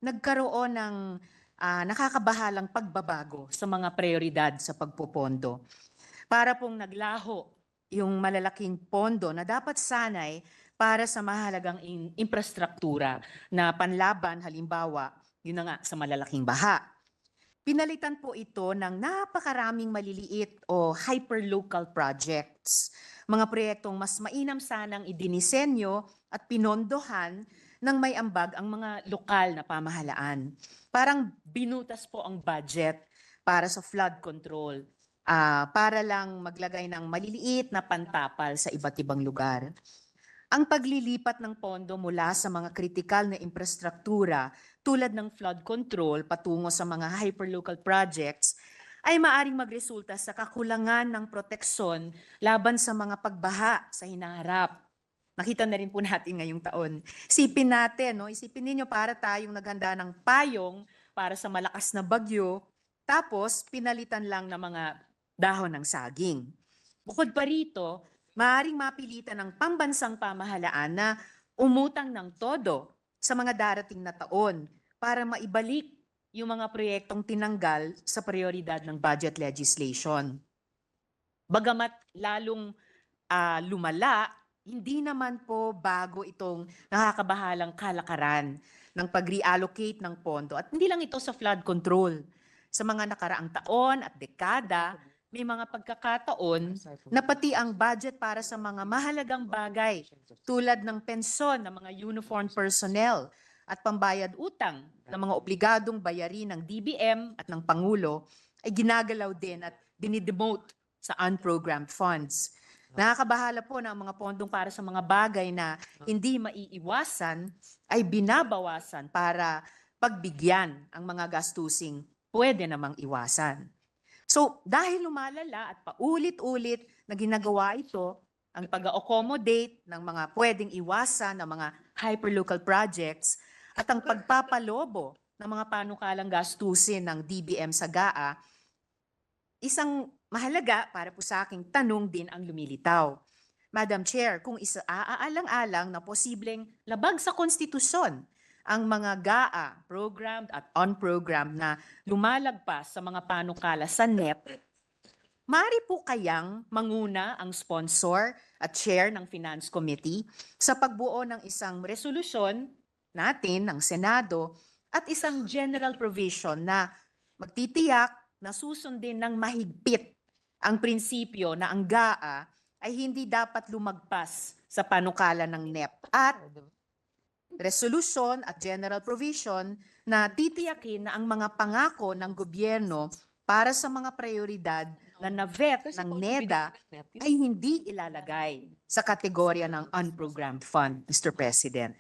nagkaroon ng nakakabahalang pagbabago sa mga prioridad sa pagpopondo. Para pong naglaho yung malalaking pondo na dapat sanay para sa mahalagang infrastruktura na panlaban, halimbawa, yun na nga sa malalaking baha. Pinalitan po ito ng napakaraming maliliit o hyperlocal projects, mga proyektong mas mainam sanang idinisenyo at pinondohan ng may ambag ang mga lokal na pamahalaan. Parang binutas po ang budget para sa flood control, para lang maglagay ng maliliit na pantapal sa iba't ibang lugar. Ang paglilipat ng pondo mula sa mga kritikal na infrastruktura tulad ng flood control patungo sa mga hyperlocal projects ay maaring magresulta sa kakulangan ng proteksyon laban sa mga pagbaha sa hinaharap. Nakita na rin po natin ngayong taon. Isipin natin, no? Isipin ninyo para tayong naghanda ng payong para sa malakas na bagyo, tapos pinalitan lang ng mga dahon ng saging. Bukod pa rito, maaaring mapilitan ng pambansang pamahalaan na umutang ng todo sa mga darating na taon para maibalik yung mga proyektong tinanggal sa prioridad ng budget legislation. Bagamat lalong lumala, hindi naman po bago itong nakakabahalang kalakaran ng pag-reallocate ng pondo. At hindi lang ito sa flood control. Sa mga nakaraang taon at dekada, may mga pagkakataon na pati ang budget para sa mga mahalagang bagay tulad ng pensyon ng mga uniformed personnel at pambayad utang ng mga obligadong bayarin ng DBM at ng Pangulo ay ginagalaw din at dinidemote sa unprogrammed funds. Nakakabahala po na ang mga pondong para sa mga bagay na hindi maiiwasan ay binabawasan para pagbigyan ang mga gastusing pwede namang iwasan. So dahil lumalala at paulit-ulit na ginagawa ito, ang pag-accommodate ng mga pwedeng iwasan ng mga hyperlocal projects at ang pagpapalobo ng mga panukalang gastusin ng DBM sa GAA, isang mahalaga para po sa aking tanong din ang lumilitaw. Madam Chair, kung aaalang-alang na posibleng labag sa konstitusyon ang mga GAA, programmed at unprogrammed na lumalagpas sa mga panukala sa NEP, maaari po kayang manguna ang sponsor at chair ng Finance Committee sa pagbuo ng isang resolusyon natin ng Senado at isang general provision na magtitiyak na susundin ng mahigpit ang prinsipyo na ang GAA ay hindi dapat lumagpas sa panukala ng NEP at resolution at general provision na titiyakin na ang mga pangako ng gobyerno para sa mga prioridad na na-vet ng NEDA ay hindi ilalagay sa kategorya ng unprogrammed fund, Mr. President.